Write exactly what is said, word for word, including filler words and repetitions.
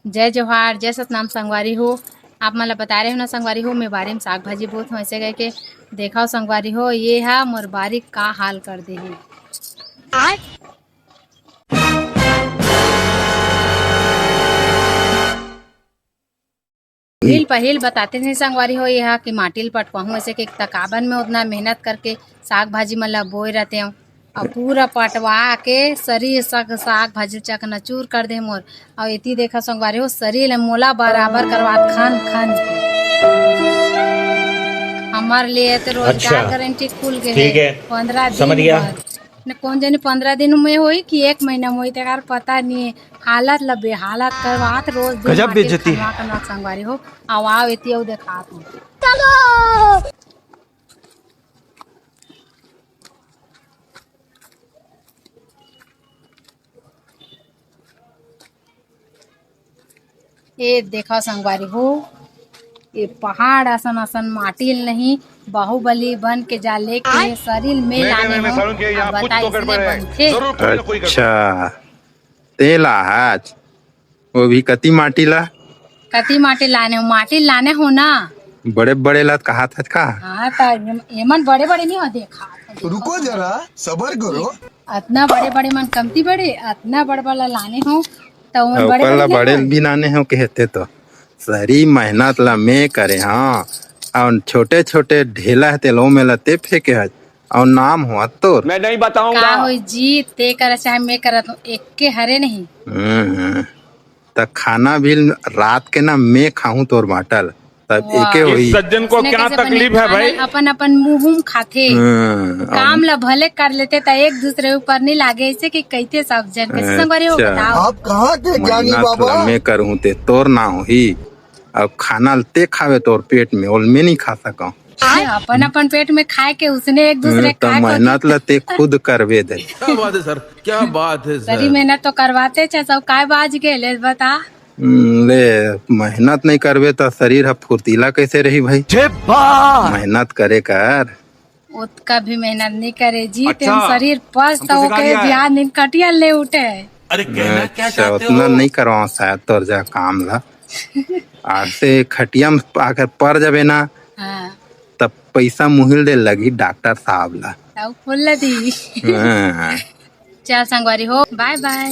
जय जोहार, जय सतनाम संगवारी हो। आप मन ला बताए रहे हो ना संगवारी हो, मैं बारी में साग भाजी बोत हूँ ऐसे कह के। देखा हो संगवारी हो, ये हा मोर बारी का हाल कर दे हे। पहिल पहिल बताते नहीं संगवारी हो, ये हा कि माटी ल पटवाहूँ ऐसे कि तकाबन में उतना मेहनत करके साग भाजी मन ला बोए रहते हूँ। अउ पूरा पटवा के सरीर साग, साग भाजी चकनाचूर कर दे मोर। अउ एती देखा संगवारी हो, सरीर ल मोला बराबर करवात खन खन के। हमार लिए तो रोजगार अच्छा। गारंटी खुल गए ठीक हे। है। पंद्रह दिन समझ गया। बाद। न कौन जानी पंद्रह दिन में होई कि एक महीना में होई, तेकर पता नहीं हे। हालत ल बेहालत करवात रोज दिन गजब माटी बेइज्जती। खनवा खनवा संगवारी हो। अउ आओ एती अउ देखात हूँ। ए देखा संगवारी हो, ए पहाड़ असन असन माटी ल नहीं, बाहुबली बन के जा लेके सरीर में लाने हो। अब बताई इसने बनथे। अच्छा, तेला आज वो भी कति माटी ला? कति माटी लाने हो? माटी लाने हो ना। बड़े बड़े ला कहा था का? हाँ, त एम-, एमन बड़े बड़े नहीं हो, देखा। रुको जरा, सबर करो। अतना बड़े बड़े मन कमती बड़े, अतना बड़ बड़ ला लाने हो, त ओमन अउ बड़े ओकर ला बड़े बड़े नहीं हो। भी लाने हो कहते तो। सरी मेहनत ला मैं करे, हाँ। अउ छोटे छोटे ढेला हे तेलो में ला ते फेंके हच। अउ नाम हो तोर। मैं नहीं बताऊंगा। का होई जी, ते कर चाहे मैं करत हूँ, एक के हरे नहीं। हम्म, हम्म। त खाना भी रात के ना मैं खाहूँ तोर बाटल, तब वाह। एके होई। इस सज्जन को इसने क्या कैसे बने तकलीफ है खाना भाई? अपन अपन मुंह में खाथे। हम्म, काम ला भले कर लेते त एक दूसरे ऊपर नहीं लागे, ऐसे कि कहते सब जन के अच्छा। संगवारी हो बताओ। आप कहाँ के ज्ञानी मेहनत बाबा? ला मैं करूँ ते तोर ना होही। अब खाना ल ते खावे तोर पेट में, ओल मैं नहीं खा सकूँ। अपन अपन पेट में खाए के उसने एक दूसरे हम्म, त खाए को मेहनत ला ते खुद करबे दे। क्या बात है सर, क्या बात है सर। सरी मेहनत तो करवाते छे, सब काय बाज गेले बता। हम्म, ले, मेहनत नहीं करबे त सरीर ह फुर्तीला कैसे रही भाई? मेहनत करे कर। ओतका भी मेहनत नहीं करे जी, अच्छा, तेन सरीर पस हमको तो सिखा ओके दिया है। बिहान दिन खटिया ले उठे। अरे कहना क्या अच्छा, चाहते उतना हो? नहीं करवाओ शायद तोर जा काम ला। आज से खटिया में आकर पर जाबे ना, हाँ। तब पैसा मुहिल दे लगी डॉक्टर साहब ला। तब फुल दी। हाँ। चल संगवारी हो, बाय बाय।